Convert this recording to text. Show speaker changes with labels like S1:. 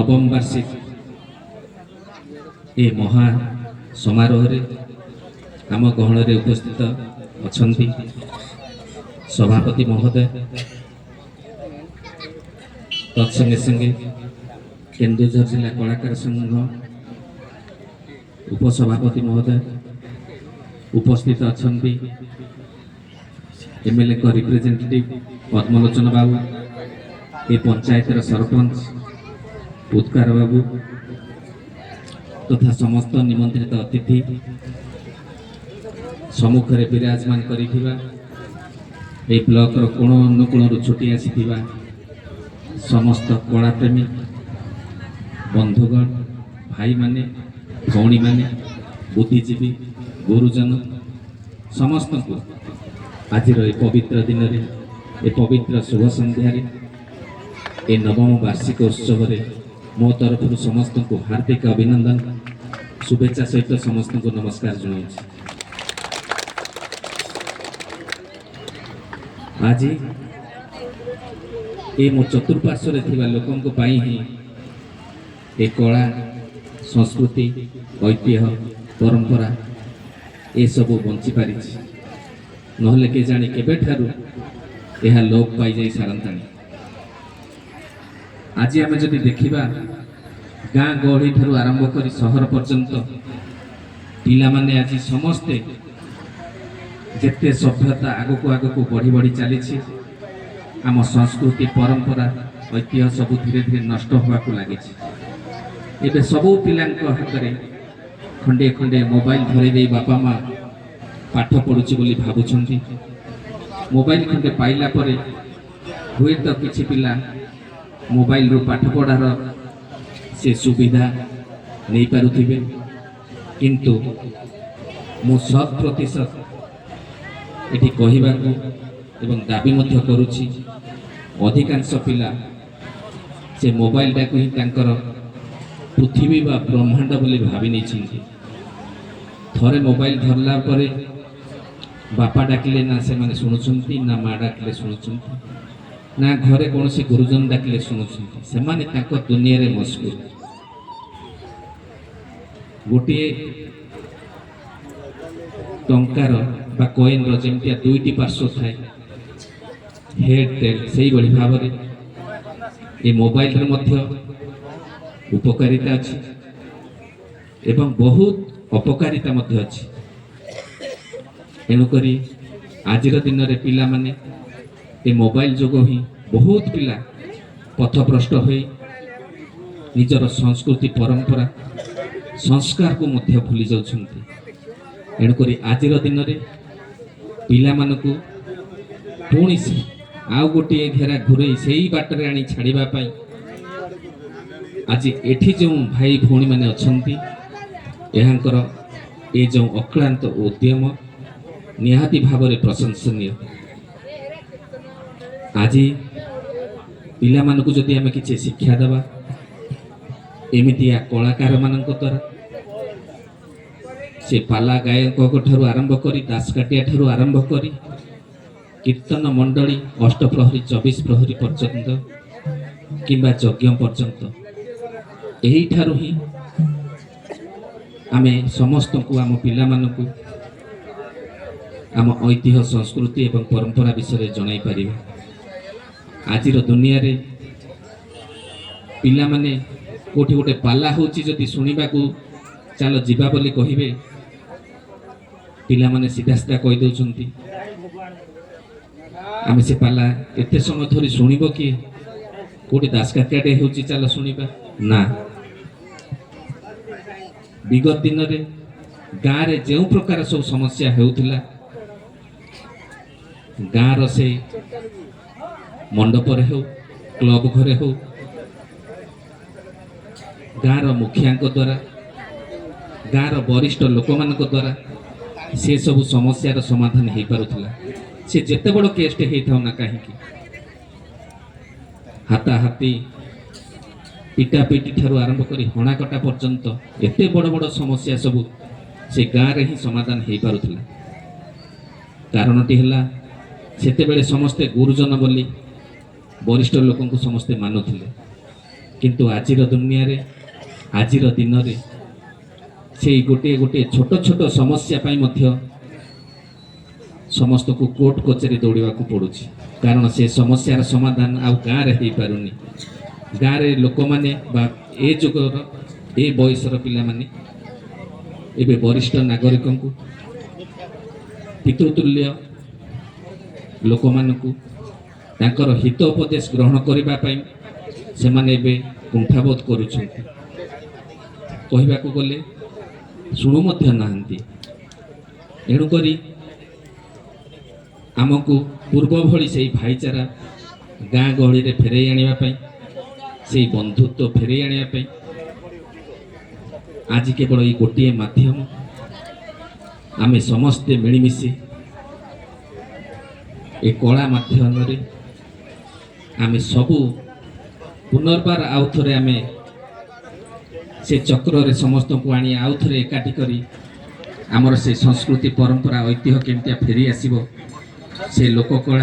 S1: ନବମ ବାର୍ଷିକ ଏ ମହା ସମାରୋହରେ ଆମ ଗହଣରେ ଉପସ୍ଥିତ ଅଛନ୍ତି ସଭାପତି ମହୋଦୟ, ତତ୍ସଙ୍ଗେ ସଙ୍ଗେ କେନ୍ଦୁଝର ଜିଲ୍ଲା କଳାକାର ସଂଘ ଉପସଭାପତି ମହୋଦୟ ଉପସ୍ଥିତ ଅଛନ୍ତି, ଏମଏଲଏଙ୍କ ରିପ୍ରେଜେଣ୍ଟେଟିଭ ପଦ୍ମଲୋଚନ ବାବୁ, ଏ ପଞ୍ଚାୟତର ସରପଞ୍ଚ ଉତ୍କାର ବାବୁ ତଥା ସମସ୍ତ ନିମନ୍ତ୍ରିତ ଅତିଥି, ସମ୍ମୁଖରେ ବିରାଜମାନ କରିଥିବା ଏହି ବ୍ଲକର କୋଣ ଅନୁକୋଣରୁ ଛୁଟି ଆସିଥିବା ସମସ୍ତ କଳାପ୍ରେମୀ ବନ୍ଧୁଗଣ, ଭାଇମାନେ, ଭଉଣୀମାନେ, ବୁଦ୍ଧିଜୀବୀ, ଗୁରୁଜନ ସମସ୍ତଙ୍କୁ ଆଜିର ଏ ପବିତ୍ର ଦିନରେ, ଏ ପବିତ୍ର ଶୁଭ ସନ୍ଧ୍ୟାରେ, ଏ ନବମ ବାର୍ଷିକ ଉତ୍ସବରେ ମୋ ତରଫରୁ ସମସ୍ତଙ୍କୁ ହାର୍ଦ୍ଦିକ ଅଭିନନ୍ଦନ, ଶୁଭେଚ୍ଛା ସହିତ ସମସ୍ତଙ୍କୁ ନମସ୍କାର ଜଣାଉଛି। ଆଜି ଏ ମୋ ଚତୁଃପାର୍ଶ୍ୱରେ ଥିବା ଲୋକଙ୍କ ପାଇଁ ହିଁ ଏ କଳା, ସଂସ୍କୃତି, ଐତିହ୍ୟ, ପରମ୍ପରା ଏସବୁ ବଞ୍ଚିପାରିଛି। ନହେଲେ କେଜାଣି କେବେଠାରୁ ଏହା ଲୋପ ପାଇଯାଇ ସାରନ୍ତାଣି। ଆଜି ଆମେ ଯଦି ଦେଖିବା, ଗାଁ ଗହଳି ଠାରୁ ଆରମ୍ଭ କରି ସହର ପର୍ଯ୍ୟନ୍ତ ପିଲାମାନେ ଆଜି ସମସ୍ତେ, ଯେତେ ସଭ୍ୟତା ଆଗକୁ ଆଗକୁ ବଢ଼ି ବଢ଼ି ଚାଲିଛି, ଆମ ସଂସ୍କୃତି, ପରମ୍ପରା, ଐତିହ୍ୟ ସବୁ ଧୀରେ ଧୀରେ ନଷ୍ଟ ହେବାକୁ ଲାଗିଛି। ଏବେ ସବୁ ପିଲାଙ୍କ ହାତରେ ଖଣ୍ଡିଏ ଖଣ୍ଡିଏ ମୋବାଇଲ ଧରେଇ ଦେଇ ବାପା ମା ପାଠ ପଢ଼ୁଛି ବୋଲି ଭାବୁଛନ୍ତି। ମୋବାଇଲ ଖଣ୍ଡେ ପାଇଲା ପରେ ହୁଏତ କିଛି ପିଲା ମୋବାଇଲରୁ ପାଠ ପଢ଼ାର ସେ ସୁବିଧା ନେଇପାରୁଥିବେ, କିନ୍ତୁ ମୁଁ ଶତ ପ୍ରତିଶତ ଏଠି କହିବାକୁ ଏବଂ ଦାବି ମଧ୍ୟ କରୁଛି, ଅଧିକାଂଶ ପିଲା ସେ ମୋବାଇଲଟାକୁ ହିଁ ତାଙ୍କର ପୃଥିବୀ ବା ବ୍ରହ୍ମାଣ୍ଡ ବୋଲି ଭାବି ନେଇଛନ୍ତି। ଥରେ ମୋବାଇଲ ଧରିଲା ପରେ ବାପା ଡାକିଲେ ନା ସେମାନେ ଶୁଣୁଛନ୍ତି, ନା ମା ଡାକିଲେ ଶୁଣୁଛନ୍ତି, ନା ଘରେ କୌଣସି ଗୁରୁଜନ ଡାକିଲେ ଶୁଣୁଛନ୍ତି। ସେମାନେ ତାଙ୍କ ଦୁନିଆରେ ମସଗୁଲ। ଗୋଟିଏ ଟଙ୍କାର ବା କଏନ୍ର ଯେମିତିଆ ଦୁଇଟି ପାର୍ଶ୍ୱ ଥାଏ, ହେଡ୍ ଟେଲ୍, ସେଇଭଳି ଭାବରେ ଏ ମୋବାଇଲରେ ମଧ୍ୟ ଉପକାରିତା ଅଛି ଏବଂ ବହୁତ ଅପକାରିତା ମଧ୍ୟ ଅଛି। ଏଣୁକରି ଆଜିର ଦିନରେ ପିଲାମାନେ ଏ ମୋବାଇଲ ଯୋଗୁଁ ହିଁ ବହୁତ ପିଲା ପଥଭ୍ରଷ୍ଟ ହୋଇ ନିଜର ସଂସ୍କୃତି, ପରମ୍ପରା, ସଂସ୍କାରକୁ ମଧ୍ୟ ଭୁଲି ଯାଉଛନ୍ତି। ଏଣୁକରି ଆଜିର ଦିନରେ ପିଲାମାନଙ୍କୁ ପୁଣି ଆଉ ଗୋଟିଏ ଘେରା ଘୁରେଇ ସେଇ ବାଟରେ ଆଣି ଛାଡ଼ିବା ପାଇଁ ଆଜି ଏଠି ଯେଉଁ ଭାଇ ଭଉଣୀମାନେ ଅଛନ୍ତି, ଏହାଙ୍କର ଏ ଯେଉଁ ଅକ୍ଳାନ୍ତ ଉଦ୍ୟମ ନିହାତି ଭାବରେ ପ୍ରଶଂସନୀୟ। ଆଜି ପିଲାମାନଙ୍କୁ ଯଦି ଆମେ କିଛି ଶିକ୍ଷା ଦେବା ଏମିତିଆ କଳାକାରମାନଙ୍କ ଦ୍ୱାରା, ସେ ପାଲା ଗାୟକଙ୍କ ଠାରୁ ଆରମ୍ଭ କରି, ଦାସକାଠିଆ ଠାରୁ ଆରମ୍ଭ କରି, କୀର୍ତ୍ତନ ମଣ୍ଡଳୀ, ଅଷ୍ଟପ୍ରହରୀ, 24 ପ୍ରହରୀ ପର୍ଯ୍ୟନ୍ତ କିମ୍ବା ଯଜ୍ଞ ପର୍ଯ୍ୟନ୍ତ, ଏହିଠାରୁ ହିଁ ଆମେ ସମସ୍ତଙ୍କୁ, ଆମ ପିଲାମାନଙ୍କୁ ଆମ ଐତିହ୍ୟ, ସଂସ୍କୃତି ଏବଂ ପରମ୍ପରା ବିଷୟରେ ଜଣାଇ ପାରିବା। ଆଜିର ଦୁନିଆରେ ପିଲାମାନେ କେଉଁଠି ଗୋଟେ ପାଲା ହେଉଛି ଯଦି ଶୁଣିବାକୁ ଚାଲ ଯିବା ବୋଲି କହିବେ, ପିଲାମାନେ ସିଧା ସିଧା କହିଦେଉଛନ୍ତି, ଆମେ ସେ ପାଲା ଏତେ ସମୟ ଧରି ଶୁଣିବ କି? କେଉଁଠି ଦାସକାଠିଆଟେ ହେଉଛି, ଚାଲ ଶୁଣିବା। ନା, ବିଗତ ଦିନରେ ଗାଁରେ ଯେଉଁ ପ୍ରକାର ସବୁ ସମସ୍ୟା ହେଉଥିଲା, ଗାଁର ସେ ମଣ୍ଡପରେ ହେଉ, କ୍ଲବ ଘରେ ହେଉ, ଗାଁର ମୁଖିଆଙ୍କ ଦ୍ୱାରା, ଗାଁର ବରିଷ୍ଠ ଲୋକମାନଙ୍କ ଦ୍ୱାରା ସେସବୁ ସମସ୍ୟାର ସମାଧାନ ହେଇପାରୁଥିଲା। ସେ ଯେତେ ବଡ଼ କେସ୍ଟେ ହେଇଥାଉ ନା କାହିଁକି, ହାତାହାତି, ପିଟାପିଟି ଠାରୁ ଆରମ୍ଭ କରି ହଣାକଟା ପର୍ଯ୍ୟନ୍ତ ଏତେ ବଡ଼ ବଡ଼ ସମସ୍ୟା ସବୁ ସେ ଗାଁରେ ହିଁ ସମାଧାନ ହେଇପାରୁଥିଲା। କାରଣଟି ହେଲା, ସେତେବେଳେ ସମସ୍ତେ ଗୁରୁଜନ ବୋଲି ବରିଷ୍ଠ ଲୋକଙ୍କୁ ସମସ୍ତେ ମାନୁଥିଲେ। କିନ୍ତୁ ଆଜିର ଦୁନିଆରେ, ଆଜିର ଦିନରେ ସେଇ ଗୋଟିଏ ଗୋଟିଏ ଛୋଟ ଛୋଟ ସମସ୍ୟା ପାଇଁ ମଧ୍ୟ ସମସ୍ତଙ୍କୁ କୋର୍ଟ କଚେରୀ ଦୌଡ଼ିବାକୁ ପଡ଼ୁଛି, କାରଣ ସେ ସମସ୍ୟାର ସମାଧାନ ଆଉ ଗାଁରେ ହେଇପାରୁନି। ଗାଁରେ ଲୋକମାନେ ବା ଏ ଯୁଗର ଏ ବୟସର ପିଲାମାନେ ଏବେ ବରିଷ୍ଠ ନାଗରିକଙ୍କୁ, ପିତୃତୁଲ୍ୟ ଲୋକମାନଙ୍କୁ ତାଙ୍କର ହିତ ଉପଦେଶ ଗ୍ରହଣ କରିବା ପାଇଁ ସେମାନେ ଏବେ କୁଣ୍ଠାବୋଧ କରୁଛନ୍ତି। କହିବାକୁ ଗଲେ ଶୁଣୁ ମଧ୍ୟ ନାହାନ୍ତି। ଏଣୁକରି ଆମକୁ ପୂର୍ବ ଭଳି ସେଇ ଭାଇଚାରା ଗାଁ ଗହଳିରେ ଫେରାଇ ଆଣିବା ପାଇଁ, ସେଇ ବନ୍ଧୁତ୍ୱ ଫେରାଇ ଆଣିବା ପାଇଁ ଆଜି କେବଳ ଏଇ ଗୋଟିଏ ମାଧ୍ୟମ। ଆମେ ସମସ୍ତେ ମିଳିମିଶି ଏ କଳା ମାଧ୍ୟମରେ ଆମେ ସବୁ ପୁନର୍ବାର ଆଉ ଥରେ ଆମେ ସେ ଚକ୍ରରେ ସମସ୍ତଙ୍କୁ ଆଣି ଆଉ ଥରେ ଏକାଠି କରି ଆମର ସେ ସଂସ୍କୃତି, ପରମ୍ପରା, ଐତିହ୍ୟ କେମିତିଆ ଫେରି ଆସିବ, ସେ ଲୋକକଳା।